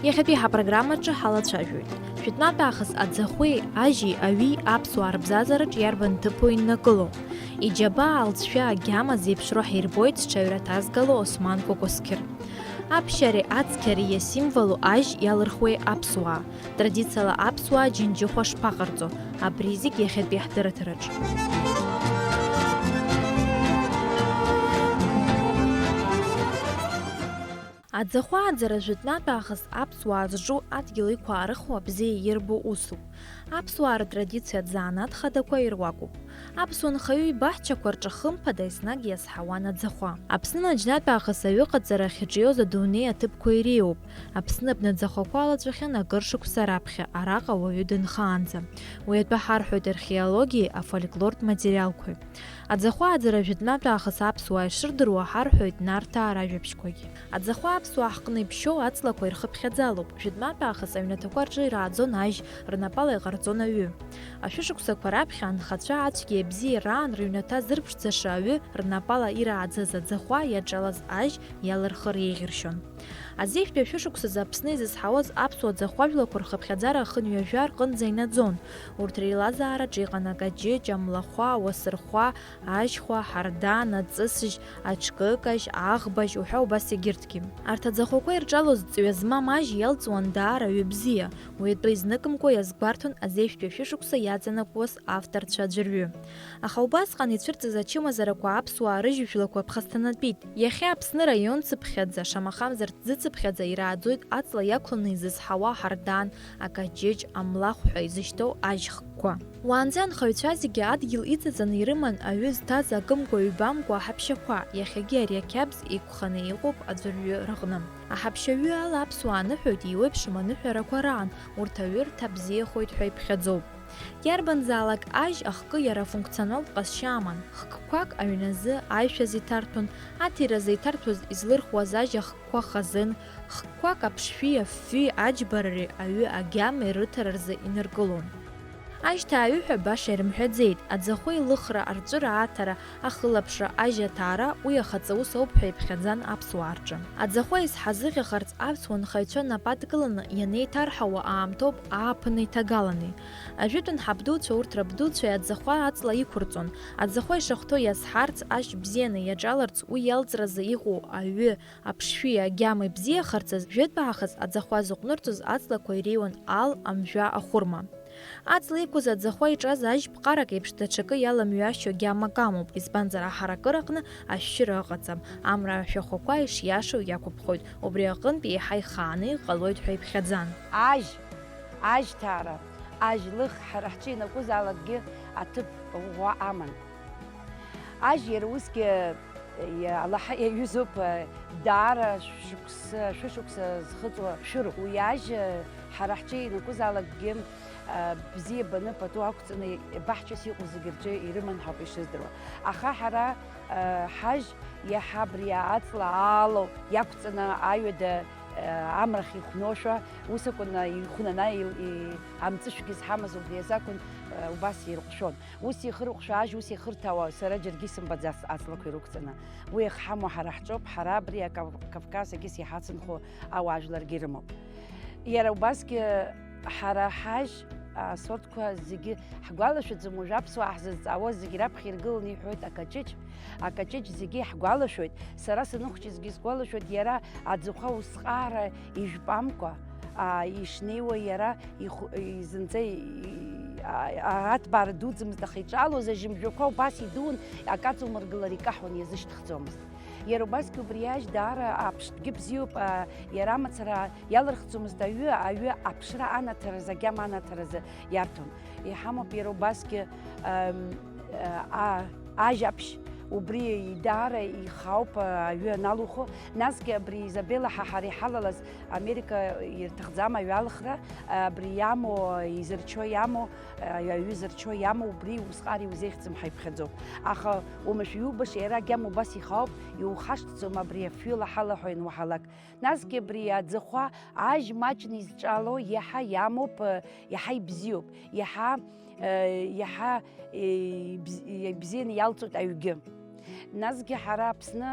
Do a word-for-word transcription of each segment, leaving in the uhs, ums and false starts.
Иахьатәи ҳапрограммаҿы ҳалацәажәоит. Жәытәнатә аахыс аӡахәеи, ажьи, аҩи аԥсуаа рыбзазараҿ иарбан ҭыԥу иннакыло? Иџьабаа, алҵшәа, агьама зеиԥшроу ҳирбоит зҽаҩра ҭазгало Осман Кәакәасқьыр. Аԥшьареи ацқьареи иасимволу ажь иалырхуеи аԥсуаа? Традициала аԥсуаа џьынџьыхәа шԥаҟарҵо? Абри зегь иахьатәи ҳдырраҭараҿ. Аӡахәа ааӡара жәытәнатә аахыс аԥсуаа зҿу адгьыл иқәаарыхуа бзиа ирбо усуп. Аԥсуаа ртрадициатә занааҭ хадақәа ируакуп. Аԥсуа нхаҩы ибаҳчақәа рҿы хымԥада еснагь иазҳауан аӡахәа. Аԥсны наџьнатә аахыс аҩыҟаҵара ахьаҿиоз адунеи аҭыԥқәа иреиуоуп. Аԥсны абнаӡахәақәа алаҵәахьан акыр шықәса раԥхьа, араҟа уаҩы дынхаанӡа. Уи атәы ҳарҳәоит археологиеи афольклортә материалқәеи. Аӡахәа ааӡара жәытәнатә аахыс аԥсуаа ишырдыруа ҳарҳәоит Нарҭаа ражәабжьқәагьы. Аӡахәа аԥсуаа ҳҟны иԥшьоу аҵлақәа ирхыԥхьаӡалоуп. Жәытәнатә аахыс аҩнаҭақәа рҿы ирааӡон ажь, рнапала иҟарҵон аҩы. Ашәышықәсақәа раԥхьа анхацәа ацәгьеи абзиеи раан рыҩнаҭа зырԥшӡаша аҩы рнапала ирааӡаз аӡахәа иаҿалаз ажь иалырхыр еиӷьыршьон. Азеижәтәи ашәышықәсазы Аԥсны изызҳауаз аԥсуа ӡахәажәлақәа рхыԥхьаӡара ахынҩажәа рҟынӡа инаӡон. Урҭ реилазаараҿы иҟан акаҷыҷ, амлахәа, ауасырхәа, ажьхәа, ҳардан, аҵысыжь, аҽкыкажь, аӷбажь уҳәа убас егьырҭгьы. Арҭ аӡахәақәа ирҿалоз ҵҩа змам ажь иалҵуан даара аҩы бзиа, уи атәы изныкымкәа иазгәарҭон азеижәтәи ашәышықәса иаҵанакуаз авторцәа аӡәырҩы. Аха убасҟан ицәырҵыз ачымазарақәа аԥсуаа рыжәҩажәлақәа ԥхасҭанатәит. Иахьа Аԥсны раион цыԥхьаӡа, шамахамзар ҭӡы цыԥхьаӡа ирааӡоит аҵла иақәланы изызҳауа ҳардан, акаҷыҷ, амлахә ҳәа изышьҭоу ажь хкқәа. Уаанӡа анхаҩцәа зегьы адгьыл иҵаҵаны ирыман аҩы зҭаз акымкәа-ҩбамкәа аҳаԥшьақәа, иахьагьы ари ақьабз иқәханы иҟоуп аӡәырҩы рыҟны. Аҳаԥшьаҩы ала аԥсуаа аныҳәоит еиуеиԥшым аныҳәарақәа раан, урҭ аҩы рҭабзиахоит ҳәа иԥхьаӡоуп. Иарбанзаалак ажь ахкы иара афункционалтә ҟазшьа аман. Хкқәак аҩназы аишәаз иҭарҭәон, аҭиразы иҭарҭәоз излырхуаз ажь ахкқәа хазын, хкқәак аԥшшәи афҩи аџьбарареи аҩы агьамеи рыҭара рзы иныркылон. Ажьҭааҩы ҳәа баша ирымҳәаӡеит, аӡахәа илыхра, арҵәыра аҭара, ахылаԥшра, ажь аҭаара, уи ахаҵаус ауп ҳәа иԥхьаӡан аԥсуаа рҿы. Аӡахәа изҳазыӷьахарц аԥсуа нхаҩцәа напы адкыланы ианеиҭарҳауа аамҭоуп ааԥын иҭагаланы. Ажәытәан ҳабдуцәа урҭ рабдуцәеи аӡахәа аҵла иқәырҵон. Аӡахәа ишахәҭоу иазҳарц, ашә бзианы иаҿаларц, уи иалҵразы иҟоу аҩы, аԥшшәи агьама ибзиахарц азы, жәытә аахыс аӡахәа зыҟәнырҵоз аҵлақәа иреиуан ал, амжәа, ахәырма. Аҵла иқәыз аӡахәа иҿаз ажь ԥҟарак еиԥш даҽакы иаламҩашьо агьамак амоуп, избанзар аҳаракыра аҟны ашәшьыра ыҟаӡам, амра ашәахәақәа ишиашоу иақәыԥхоит, убри аҟынтә еиҳа ихааны иҟалоит ҳәа иԥхьаӡан. Ажь, ажьҭаара, ажь лых ҳара ҳҿы ианакәызаалакгьы аҭыԥ ӷәӷәа аман. Ажь иара усгьы, иа-, алаҳа иаҩызоуп, даара шәышықәса, шәышықәса зхыҵуа шәыруп. Уи ажь ҳара ҳҿы ианакәызаалакгьы, бзиа баны пату ақәҵаны баҳчас иҟоу зегьы рҿы ирыман ҳәа ауп ишыздыруа. Аха ҳара, ҳажь иаҳа абри аҵла аало иақәҵаны аҩада, амрахь ихәношәа, ус акәын, ихәнана ил-, и-, амҵышәгьы зҳамаз убри азы акәын, убас ирҟәшәон. Ус ихырҟәшәа ажь, ус ихырҭауа, сара џьаргьы исымбаӡац аҵлақәа ирықәҵаны. Уи иахҳамоу ҳара ҳҿоуп, ҳара абри акав-, Кавказ егьыс иҳацынхо ауаажәларгьы ирымоуп. Иара убасгьы ҳара ҳажь асортқәа зегьы ҳгәалашәаӡом, уажә аԥсуаа ҳзызҵаауаз зегьы раԥхьа иргыланы иҳәоит акаҷыҷ. Акаҷыҷ зегьы ҳгәалашәоит, сара саныхәҷызгьы сгәалашәоит, иара аӡахәа усҟаара ижәпамкәа, аа, ишнеиуа иара ихә-, и-, зынӡа и-, и-, а-, а-, аҭбаара дуӡӡамызт, аха иҿалоз ажьымжәақәа убас идуун, акы аҵумыргылар икаҳауан, иазышьҭыхӡомызт. Иара убасгьы убри ажь даара аԥштәгьы бзиоуп, а, иара амацара иалырхӡомызт аҩы, аҩы аԥшра анаҭаразы, агьама анаҭаразы иарҭон. Иҳамоуп иара убасгьы, ам, а, ажь аԥшь, убри даара ихаауп, а, аҩы аналухо. Насгьы абри Изабела ҳа ҳара иҳалалаз Америка ирҭахӡам аҩалхра, а, абри иамоу, а, изырчо иамоу, а, аҩы зырчо иамоу, убри усҟар иузеихьӡым ҳәа иԥхьаӡоуп. Аха уамашәа иубаша иара агьама убас ихаауп, иухашҭӡом абри афҩы лаҳалаҳәа иануаҳалак. Насгьы абри аӡахәа ажь маҷны изҿало иаҳа иамоуп, иаҳа ибзиоуп, иаҳа, иаҳа ибз-, ибзианы иалҵуеит аҩгьы. Насгьы ҳара Аԥсны,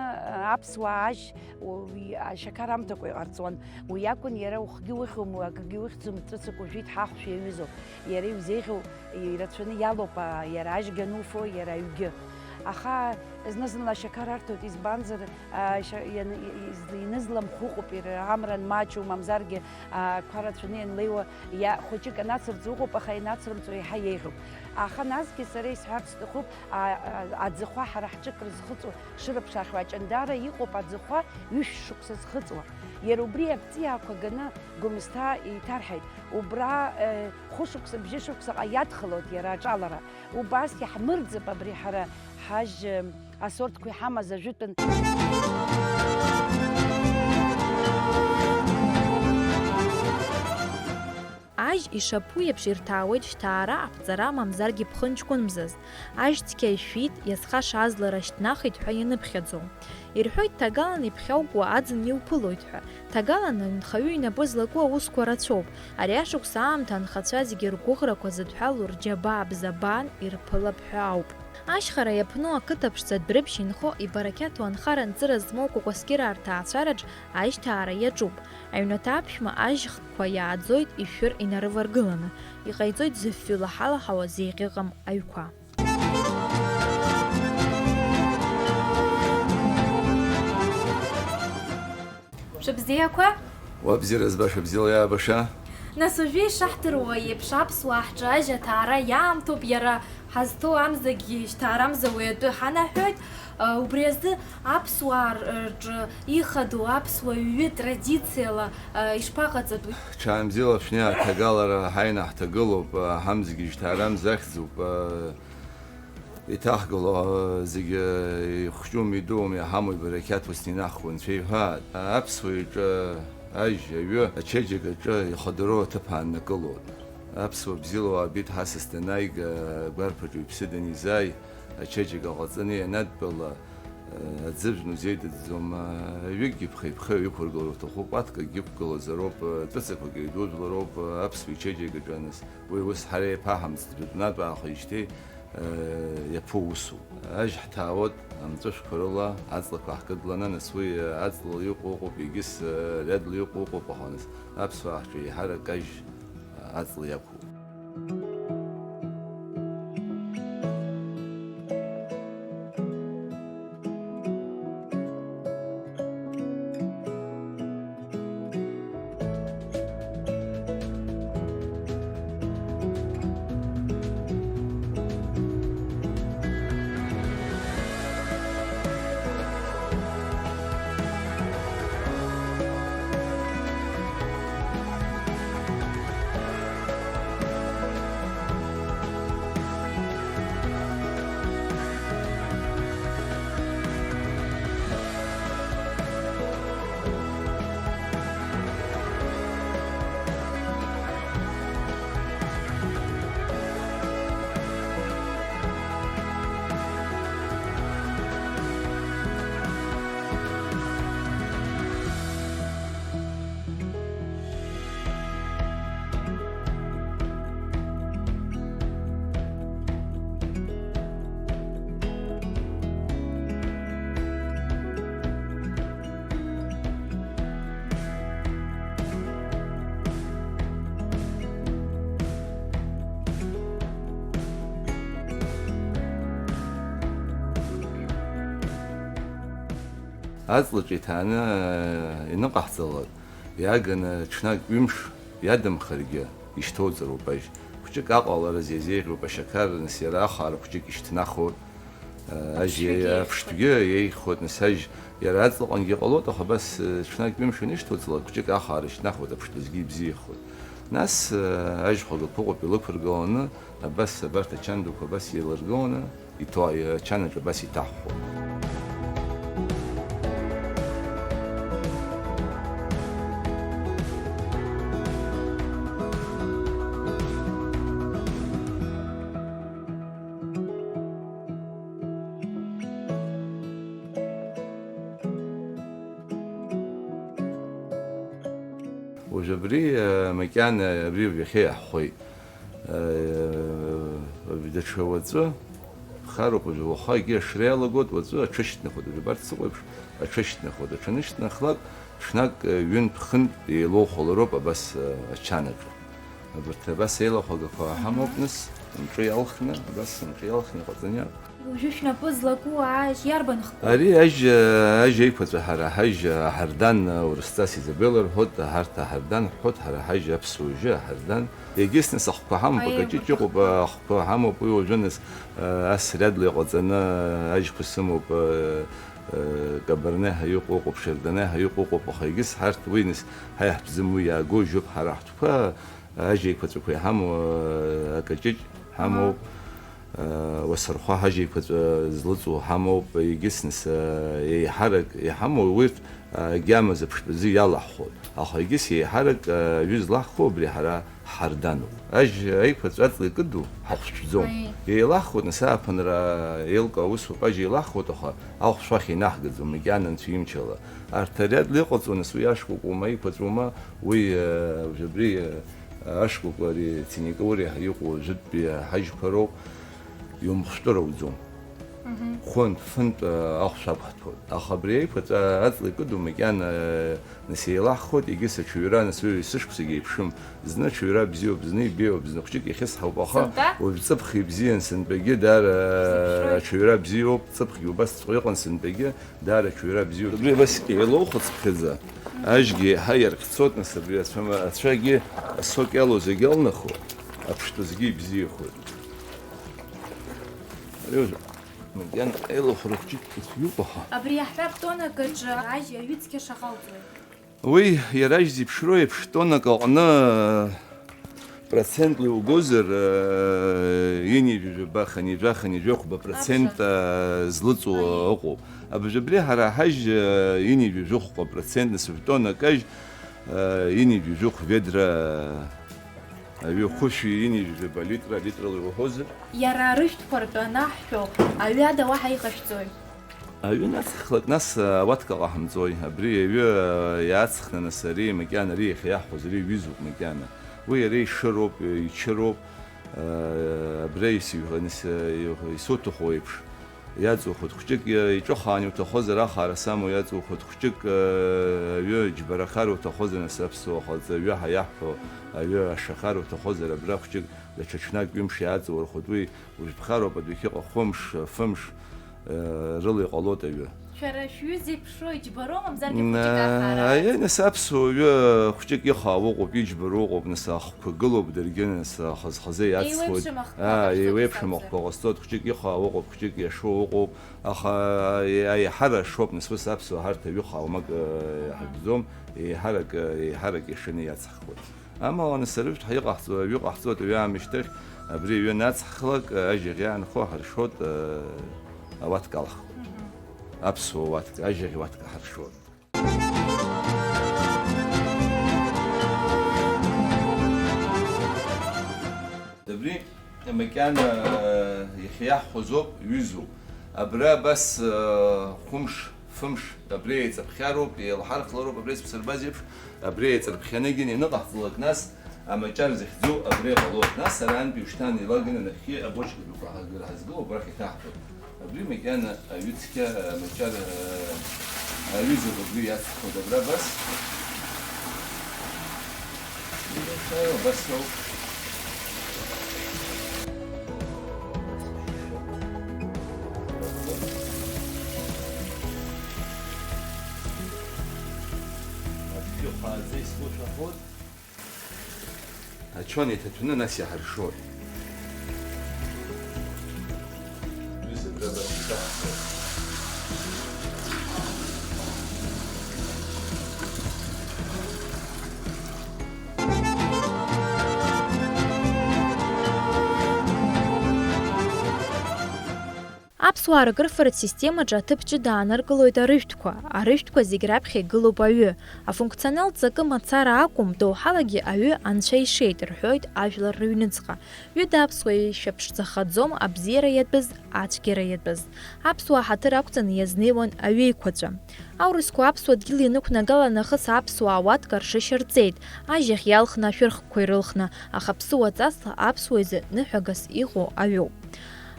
аԥсуаа ажь, уи, ашьақар амҭакәа иҟарҵон. Уи акәын иара ухгьы ухьуам, акгьы ухьӡом, ҵәыцак ужәит, ҳахәшә иаҩызоуп. Иара иузеиӷьу ирацәаны иалоуп, а, иара ажьгьы ануфо, иара аҩгьы. Аха зны-зынла ашьақар арҭоит, избанзар, а, шьа-, иан-, из-, инызламхә ыҟоуп, ира-, амра анмаҷу, мамзаргьы, а, ақәа рацәаны ианлеиуа, иа-, хәыҷык анацырҵо ыҟоуп, аха ианацрымҵо еиҳа иеиӷьуп. Аха насгьы сара исҳәарц сҭахуп, а, а, аӡахәа ҳара ҳҿы крызхыҵуа шырыԥшаахьоу аҷандара иҟоуп аӡахәа ҩышә шықәса зхыҵуа. Иара убри аԥҵиаақәа ганы Гәымсҭа еиҭарҳаит. Убра, э, хәышықәса, бжьышықәсаҟа иадхалоит иара аҿалара. Убас иаҳмырӡып абри ҳара ҳажь, э, асортқәа иҳамаз ажәытәан. Ажь ишаԥу еиԥш ирҭаауеит шьҭаара, аԥҵара, мамзаргьы ԥхынҷкәынмзазт. Ажь цқьа ишәит, иазхаша аӡлара шьҭнахит ҳәа ианыԥхьаӡо. Ирҳәоит, ҭагалан иԥхьаукуа аӡын иуԥылоит ҳәа. Ҭагалан анхаҩы инапы злаку аусқәа рацәоуп. Ари ашықәс аамҭа анхацәа зегьы ргәыӷрақәа зыдҳәалоу рџьабаа бзабаан ирԥылап ҳәа ауп. Ашьхара иаԥну ақыҭа ԥшӡа Дәрыԥшь инхо ибарақьаҭу анхара-нҵыра змоу Кәакәасқьыр арҭаацәараҿ ажьҭаара иаҿуп. Аҩнаҭа аԥшәма ажьхқәа иааӡоит ишәыр инарываргыланы. Иҟаиҵоит зыфҩы лаҳалаҳауа зеиӷьыҟам аҩқәа. Шәыбзиақәа! Уабзиара збаша, бзиала иаабаша. Нас уажәы ишаҳдыруа еиԥш, аԥсуаа ҳҿы ажь аҭаара иаамҭоуп, иара ҳазҭоу амзагьы шьҭаарамза уи атәы ҳанаҳәоит. Убри азы аԥсуаа рҿы ихадоу аԥсуа ҩы традициала ишԥаҟаҵатәу? Ҽаанбзиала шәнеи аҭагалара ҳаины ҳҭагылоуп, ҳамзагьы шьҭаарамза ахьӡуп. Иҭаҳгыло, зегьы ихәҷуми, идууми, иҳамоу ибарақьаҭ усны инаҳхуа Анцәа иҳәаат. Аԥсуа иҿы ажь, аҩы, ачеиџьыка аҿы ихадароу аҭыԥ ааннакылоит. Аԥсуа бзиала уаабеит ҳасас данааига, агәарԥаҿы иԥсы данизааи, ачеиџьыка ҟаҵаны ианадтәала, аӡыжә музеи дыӡӡом, аҩыкгьы ԥхеи-ԥхеи иқәыргылар уҭахуп, кәаҭк акгьы ықәгылазароуп, ҵәыцақәак еидужәлароуп, аԥсуа ичеиџьыка аҿы аныс. Уи ус ҳара иаԥаҳамҵт, жәытәнатә аахижьҭеи, э, иаԥу усуп. Ажь ҳҭаауеит амҵәышәқәа рыла, аҵлақәа ҳкыдланы, нас уи, э, аҵлала иҟоу ыҟоуп, егьыс, э, риадла иҟоу ыҟоуп, аха нас аԥсуаа ҳҿы еиҳарак ажь, э, аҵла иақәуп. Аҵлаҿы иҭааны ианыҟаҳҵалак, иааганы ҽнак ҩымш иадамхаргьы, ишьҭоуҵароуп ажь. Хәҷык аҟалараз иазеиӷьуп ашьақар, нас иара ахаара хәҷык ишьҭнахуеит. Ажь аԥштәгьы. Аԥштәгьы иеихоит, нас ажь иара аҵлаҟангьы ҟалоит, аха абас, ҽнак ҩымш ианышьҭоуҵалак, хәҷык ахаара шьҭнахуеит, аԥштәызгьы ибзиахоит. Нас, ажь хәагақәа ыҟоуп илықәыргыланы, абас абарҭ ачандақәа абас еиларгыланы, иҭо-, ачанаҿ абас иҭаҳәҳәо. Уажә абри, макьана абри ҩахьа иаҳхәеит. Даҽа уаҵәы, Хароуп уажәы, уахагьы ашра иалагоит, уаҵәы аҽышьҭнахуеит, уажәы абарҭ сыҟоу еиԥш аҽышьҭнахуеит, аҽанышьҭнахлак, ҽнак, э, ҩынтә-хынтә еилоухалароуп абас, э, ачанаҿы. Абарҭ абас еилахәагақәа ҳамоуп, нас, мҿы иалхны, абас мҿы иалхны иҟаҵаны иааг. Уажәы шәнапы злаку ажь иарбан хкы? Ари ажь, ажь еиқәаҵәа ҳара ҳажь аҳардан, урысҵас Изабелла рҳәоит, ҳарҭ аҳардан ҳҳәоит, ҳара ҳажь аԥсуа жьы аҳардан. Егьыс нас ахқәа ҳамоуп, Аиеи, акаҷыҷ ыҟоуп, ахқәа ҳамоуп, уи уажәы нас, ас риадла иҟаҵаны ажьқәа сымоуп, кабарне ҳәа иҟоу ыҟоуп, шардоне ҳәа иҟоу ыҟоуп, аха егьыс ҳарҭ уи нас ҳаи ҳбзым уи иаагоу жьоуп ҳара ҳтәқәа, ажь еиқәаҵәақәа иҳамоу, акаҷыҷ ҳамоуп. Уасырхәа ҳажь еиқәаҵәа злыҵоу ҳамоуп, егьыс нас, еиҳарак иҳамоу урҭ, агьама зыԥштәазы иалаҳхуеит. Аха егьыс еиҳарак, аҩы злаҳху абри ҳара ҳарданоуп. Ажь аиқәаҵәа аҵла икыду ҳахәшәӡом. Аи. Еилаҳхуеит нас ааԥынра еилкаау усуп, ажь еилаҳхуеит, аха ахәшә ахь инаҳгаӡом, макьана анцәа имчала. Арҭ ари адла иҟаҵоу нас уи ашкәакәоума, аиқәаҵәоума, уи, абри, ашкәакәа ари Циника ури ҳәа иҟоу жәытәтәи ҳажьқәа роуп, иумхәтәыр ауӡом. Мгм. Хәынтә, фынтә, а, ахәшә ақәҳҭәоит. Аха абри аиқәаҵәа аҵла икыду макьана, а, нас еилаҳхуеит, егьыс аҽаҩра, нас уи сышықәсагьы еиԥшым. Зны аҽаҩра бзиоуп, зны ибеиоуп, зны хәҷык иахьысҳауп, аха сынтәа? Уажә ҵыԥх ибзиан сынтәагьы даара, а, аҽаҩра бзиоуп, ҵыԥхгьы убасҵәҟьа иҟан сынтәагьы, даара аҽаҩра бзиоуп. Абри абас еилоухәыцԥхьаӡа, ажьгьы еиҳа иархьцоит, нас абри ацәама-, ацәагьы асок иалоу зегь алнахуеит, аԥштәы зегьы ибзиахоит. Ари уажә макьана аилахәра хәҷык ицәгьоуп, аха. Абри иаҳҳәап, тоннак аҿы ажь аҩыцқьа шаҟа алҵуеит? Уи иара ажь зеиԥшроу еиԥш, тоннак аҟны процентла иугозар, ини жәаба, хани жәа, хани жәохәба процент, Абжа. Злыҵуа Аи. Ыҟоуп. Абжа абри ҳара ҳажь, ини жәаба жәохәба процент, нас жәтоннак ажь, ини жәаба жәохә ведра Аҩы хәышәи ини жәаба литра, литрала иуҳәозар? Иара арыжәтәқәа ртәы анаҳҳәо, аҩы ада уаҳа иҟашәҵои? Аҩы нацхлак, нас, ауатка ҟаҳамҵои. Абри аҩы иаацхны, нас, ари макьана, ари иахьа иаҳҳәоз, ари иҩызоуп макьана. Уи иара ишыроуп, ичыроуп. Абра ис-, ис-, исуҭаху еиԥш. Иаҵухуеит хәҷык, иа-, иҿыхаан иуҭахозар, ахаара самоу иаҵухуеит хәҷык, э, аҩы џьбарахар уҭахозар, нас аԥсуа хаҵа аҩы ҳәа иаҳҳәо, аҩы ашахар уҭахозар, абра хәҷык даҽа ҽнак ҩымш иааҵуархоит, уи ужәԥхароуп адәахьыҟа хәымш, фымш, э, рыла иҟалоит аҩы. Шәара шәҩыза иԥшро иџьбароу, мамзаргьы хәыҷык ахаара? Э, аиеи, нас аԥсуа аҩы хәҷык ихаау ыҟоуп, иџьбароу ыҟоуп, нас ахқәа гылоуп даргьы, нас хазы-хазы иацхоит. Еиуеиԥшым ахқәа Аа, ҟасҵоит, еиуеиԥшым исалҵуеит. Ахқәа ҟасҵоит, хәҷык ихаау ыҟоуп, хәҷык иашоу ыҟоуп. Аха аиҳара ашоуп, нас ус аԥсуаа ҳарҭ аҩы хаумак, э, иҳагӡом, еиҳарак, э, еиҳарак иашаны иацҳхуеит. Амала, нас, арыжәтә ҳәа иҟаҳҵо, аҩы ҟаҳҵоит, аҩы аамышьҭахь, абри аҩы анацҳхлак, э, ажьаӷь иаанхо ҳаршоит, э, ауатка алхуеит. Мгм. Аԥсуа уатка, ажьаӷь уатка ҳаршоит. Абри макьана, э, иахьиаҳҳәоз ауп, ҩызоуп. Абра абас, э, хәымш, фымш, абри еиҵаԥхьароуп, еилҳархлароуп, абри сыбсырбаз еиԥш, абри еиҵарԥхьаны егьин ианыҟаҳҵалак, нас амаҷар захьӡу абра иҟалоит. Нас арантәи ушьҭан еилаганы нахьхьи абочка дуқәа ҳазгар ҳазгылоуп, арахь иҭаҳҵоит. Абри макьана аҩы цқьа, а, маҷар, а, аҩызоуп абри иацҳауеит абра абас. Абас ауп. Абжьы хааӡа исмоушәахоит. Ачон иҭаҭәны нас иаҳаршоит. Ҩыза абра абас ишаҳҳәо. Аԥсуаа рыкрыфаратә системаҿы аҭыԥ ҷыда ааныркылоит арыжәтәқәа. Арыжәтәқәа зегь раԥхьа игылоуп аҩы. Афункционалтә ҵакы мацара акәым, доуҳалагьы аҩы анцәа ишеит, рҳәоит ажәлар рыҩныҵҟа. Ҩыда аԥсуа еишәа ԥшӡахаӡом абзиара иатәыз, ацәгьара иатәыз. Аԥсуаа ҳаҭыр ақәҵаны иазнеиуан аҩеиқәаҵәа. Аурысқәа аԥсуа дгьыл ианықәнагала нахыс аԥсуаа ауатка ршышьа рҵеит, ажьаӷь иалхны ашәырхқәа ирылхны, аха ԥсыуа ҵасла аԥсуа изы ныҳәагас иҟоу аҩоуп.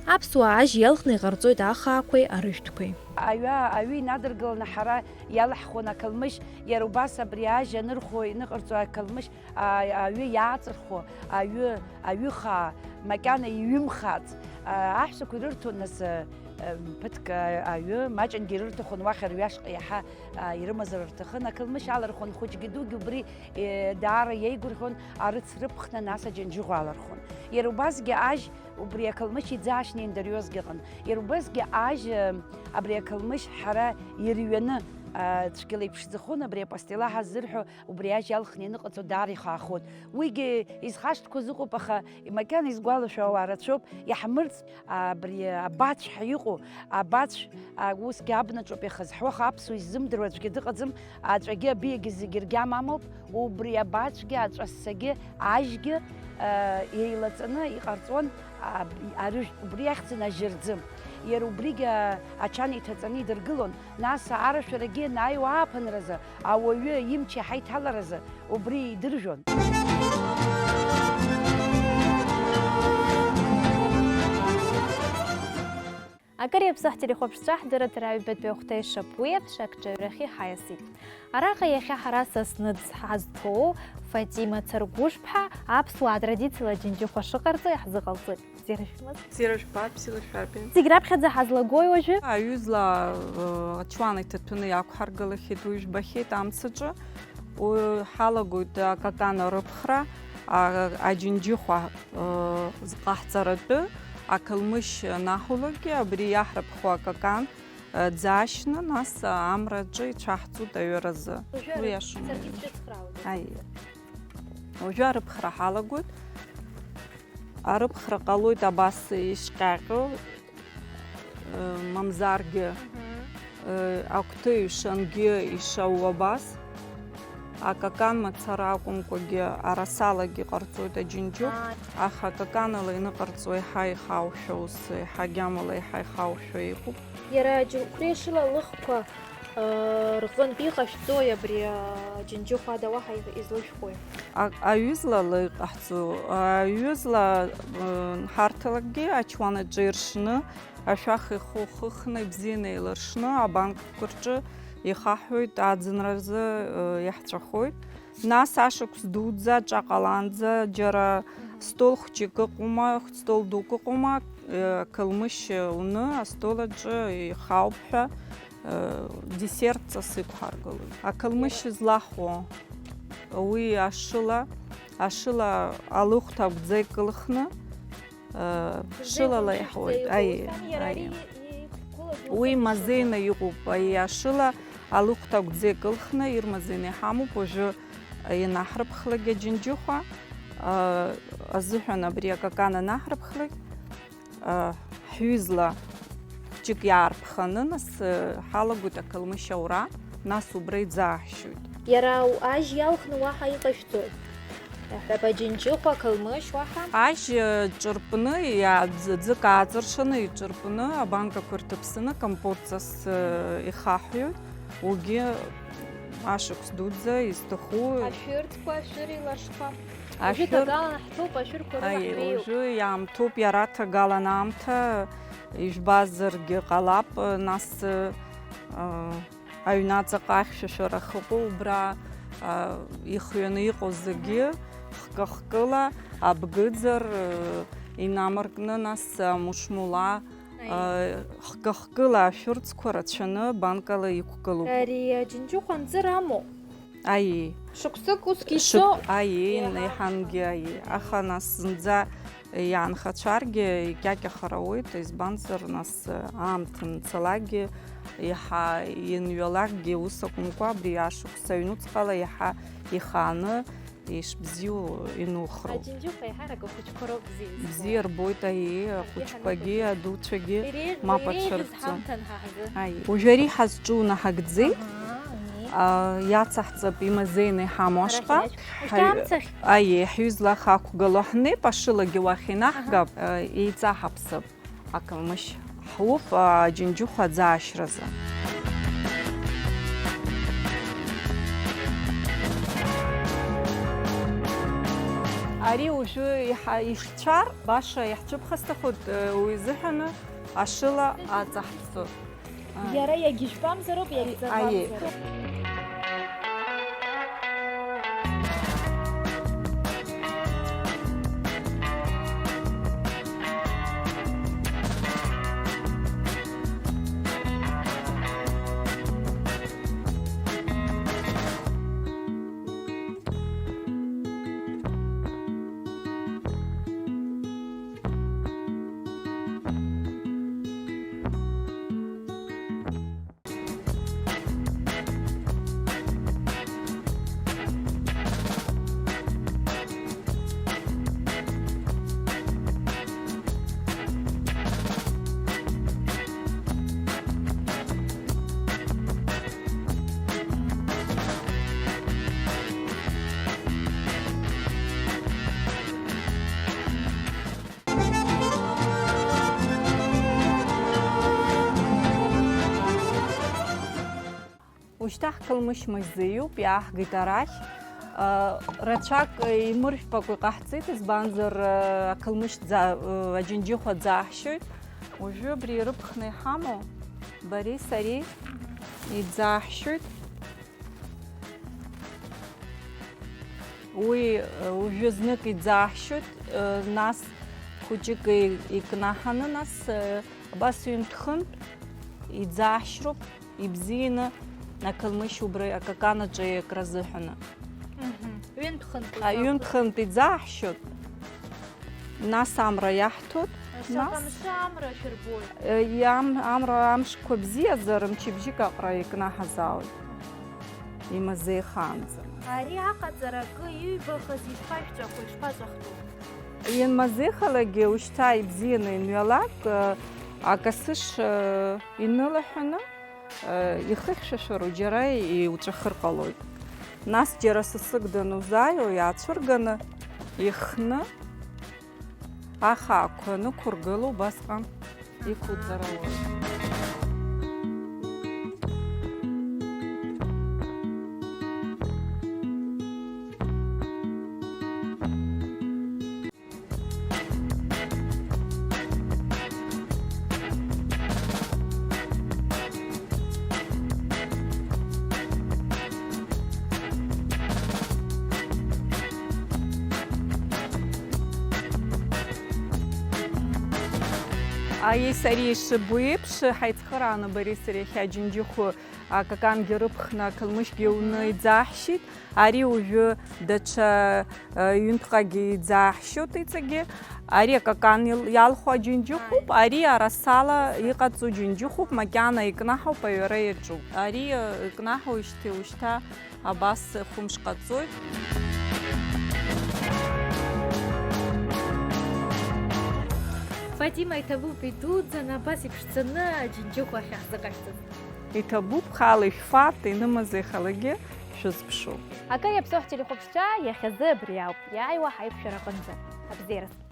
Аԥсуаа ажь иалхны иҟарҵоит ахаақәеи арыжәтәқәеи. Аҩы, аҩы инадыргыланы ҳара иалаҳхуан ақалмышь, иара убас абри ажь анырхуа иныҟарҵо ақалмышь, а, аҩы иааҵырхуа, аҩы, аҩы хаа, макьана иҩымхаац, а, аҳәсақәа ирырҭон нас, а, м, ԥыҭк, а, аҩы, маҷынгьы ирырҭахуан уахь арҩы ашҟа иаҳа, а, ирымазар рҭахын, ақалмышь алархон, хәыҷгьы дугьы убри, е, даара иеигәырӷьон, арыц рыԥхны нас аџьанџьыхәа алархон. Иара убасгьы ажь Убри ақалмышь иӡаашьны индариозгьы ыҟан. Иара убасгьы ажь, э, абри ақалмышь ҳара ирҩаны, э, цәгьала иԥшӡахон, абри апастила ҳаззырҳәо, убри ажь иалхны ианыҟаҵо даара ихаахон. Уигьы изхашҭқәаз ыҟоуп, аха макьана изгәалашәо ауаа рацәоуп, иаҳмырӡт, абри абацә ҳәа иҟоу, абацә, а, усгьы абнаҿоуп иахьазҳуа, аха аԥсуа иззымдыруа аӡәгьы дыҟаӡам, аҵәагьы абиагьы зегьы ргьама амоуп, убри абацәгьы, аҵәассагьы, ажьгьы, э, еилаҵаны иҟарҵон, а, арыжәтә, убри иахьӡын ажьырӡы. Иара убригь, а, ачан иҭаҵаны идыргылон, нас арашәарагьы ианааиуа ааԥынразы, ауаҩы имч иаҳа иҭаларазы убри идыржәон. Акыр иаԥсоу ҳтелехәаԥшцәа, ҳдырраҭара аҩбатәи ахәҭа ишаԥу еиԥш, акҿаҩрахьы ҳаиасит. Араҟа иахьа ҳара сасныӡ ҳазҭоу Фатима Царгәышԥҳа аԥсуаа традициала аџьынџьыхәа шыҟарҵо иаҳзыҟалҵоит. Бзиара шәымаз? Бзиара жәбап, бзиара шәарбеи. Зегь раԥхьаӡа ҳазлагои уажәы? Аҩызла, э, ачуан иҭаҭәаны иақәҳаргылахьеит, уи жәбахьеит амцаҿы. Уи ҳалагоит акакана рыԥхра, а-, аџьынџьыхәа, э, зҟаҳҵаратәы, ақалмышь анаҳулакгьы, абри иаҳрыԥхуа акакан, э, ӡаашьны, нас амраҿы ицәаҳҵоит аҩыразы. Уажәы Уи арыԥ-, ашымра. Саргьы сҿыцхраауеит. Аиеи. Уажәы арыԥхра ҳалагоит. Арыԥхра ҟалоит абас ишҟьаҟьо, э, мамзаргьы, Мгм. э, акәты ишангьы ишау абас. Акакан мацара акәымкәагьы арасалагьы ҟарҵоит аџьынџьыхә, Ааи. Аха акаканала иныҟарҵо еиҳа ихаушәа ус, еиҳа агьамала еиҳа ихаушәа иҟоуп. Иара аџьынџьхәреи шыла лыхқәа Рҟынтә иҟашәҵои абри аџьынџьыхәа ада уаҳа излышәхуеи? А-, аҩызлала иҟаҳҵо, аҩызла, ы, ҳарҭалакгьы ачуан аҿы иршны, ашәах ихы-, хыхны, ибзианы еиларшны, абанкқәа рҿы ихаҳҳәоит, аӡынразы, ы, иаҳҵәахоит. Нас ашықәс дуӡӡа аҿа ҟаланӡа, џьара стол хәҷык ыҟоума, стол дук ыҟоума, ы, қылмышь уны астол аҿы ихауп ҳәа, десерт ҵас иқәҳаргылоит. Ақалмышь злаҳуа, уи ашыла, ашыла алыхәҭа агәӡа икылхны, шылала иаҳуеит. Аиеи, аиеи. Уи мазеины иҟоуп, аиеи, ашыла алыхәҭа агәӡа икылхны, ирмазеины иҳамоуп уажәы ианаҳрыԥхлак аџьынџьыхәа, азыҳәан абри акакан анаҳрыԥхлак, Ҳҩызла хәҷык иаарԥханы, нас, ҳалагоит ақалмышь аура, нас убра иӡааҳшьоит. Иара ажь иалхны уаҳа иҟашәҵои? Аҳәап, аџьынџьыхәа, ақалмышь уаҳа? Ажь ҿырпны, иааӡ-, ӡык ааҵыршаны иҿырпны, абанкақәа ирҭыԥсаны, компот ҵас ихаҳҩоит, угьы ашықәс дуӡӡа изҭаху. Ашәырӡқәа, ашәыр еиларшқәа. Уажәы ашәыр ҭагалан ҳҭоуп, ашәырқәа рыла Аиеи, ҳреиуоуп. Уажәы иаамҭоуп, иара ҭагалан аамҭа, ижәбазаргьы ҟалап, нас, ы, аҩнаҵаҟа ахьшәашәара ахьыҟоу, убра, ы, ихҩаны иҟоу зегьы хкы-хкыла, абгыӡар, ы, инамаркны, нас, ы, амушмула, Аиеи. Ы, хкы-хкыла ашәырӡқәа рацәаны банкала иқәгылоуп. Ари аџьынџьыхәа анҵыр амоу? Аиеи. Шықәсык усгьы Шықә-, ицо? Аиеи, Еиҳа. Еиҳангьы аиеи. Аха нас зынӡа иаанхацәаргьы икьакьахар ауеит, избанзар, нас аамҭа анцалакгьы, еиҳа ианҩалакгьы, ус акәымкәа, абри ашықәс аҩнуҵҟала иаҳа ихааны ишбзиоу инухроуп. Аџьынџьыхәа еиҳарак ахәыҷқәа роуп бзиа избо. Бзиа рбоит, аиеи, Абри ахәыҷқәагьы, ҳаныҟәыҷ. Адуцәагьы, Иреиӷ-, мап иреиӷьыз ацәырҵо. Ҳамҭан ҳаҳзы. Аиеи. Уажәы ари ҳазҿу наҳагӡеит. Аҳа, ани. А, иацаҳҵап имазеины иҳамоу Арахь ашҟа. Иашь. Ушьҭа Ҳаи-, амцахь? Аиеи, ҳҩызлах ақәгыло ҳнеип, ашылагьы уахь инаҳгап, Аҳа. А, еиҵаҳаԥсап. Ақалмышь ҳуп, а, аџьынџьыхәа аӡаашьразы. Ари уажәы иҳа-, ишцәар, баша иаҳцәыԥхасҭахоит, уи изыҳәаны ашыла аҵаҳҵоит. Иара иагьыжәпамзароуп, иагьҵарбамзароуп. Ушьҭа ҳқылмышь мазеиуп, иааҳгеит арахь. Рацәак имыржәпакәа иҟаҳҵеит, избанзар, ақылмышь ӡа-, аџьынџьыхәа ӡаҳшьоит. Уажәы абри ирыԥхны иҳамоу бареи сареи иӡаҳшьоит. Уи, уажәы знык иӡаҳшьоит, нас хәыҷык икнаҳаны, нас абас ҩынтә-хынтә иӡаҳшьроуп. Ибзианы ақылмышь убра акакан аҿы иакра азыҳәаны. Мгм. Ҩынтә-хынтә А, изакәу? Ҩынтә-хынтә иӡааҳшьоит, нас амра иаҳҭоит, Шаҟа нас мшы амра шәырбоит? Э, иам-, амра амшқәа бзиазар, мчыбжьык аҟара икнаҳазаауеит, имазеихаанӡа. Ари аҟаҵара акы иҩбахаз ишԥашәҵәаху, ишԥаҵәахтәу? Ианмазеихалагьы ушьҭа ибзианы ианҩалак, э, акасыш, э, инылаҳәаны, Ихыхьшәашәароу џьара иуҵәахыр ҟалоит. Нас џьара сасык данузааиуа, иаацәырганы, ихны, ахаақәа нықәыргыло, убасҟан иқәуҵар ауеит. Аиеи сареи ишыбо еиԥш, ҳаицхырааны бареи сареи иахьа Џьынџьыхәа акакангьы рыԥхны, ақалмышьгьы уны Мгм. иӡаҳшьит. Ари уажәы даҽа, э, ҩынтәҟагьы иӡааҳшьоит иҵегьы. Ари акакан ил-, иалху аџьынџьыхәуп, ари арасала иҟаҵоу џьынџьыхәуп, макьана икнаҳауп, аҩара иаҿуп. Ари, э, икнаҳауеижьҭеи ушьҭа абас хәымш ҟаҵоит. Фатима, иҭабуп идуӡӡаны абас иԥшӡаны аџьынџьыхәа ахьаҳзыҟашәҵаз. Иҭабуп, хаала ишәфарҭа, инымазеихалагьы шәызԥшу. Акы иаԥсоу ҳтелехәаԥшцәа, иахьазы абри ауп, иааиуа ҳаиқәшәара аҟынӡа. Абзиараз!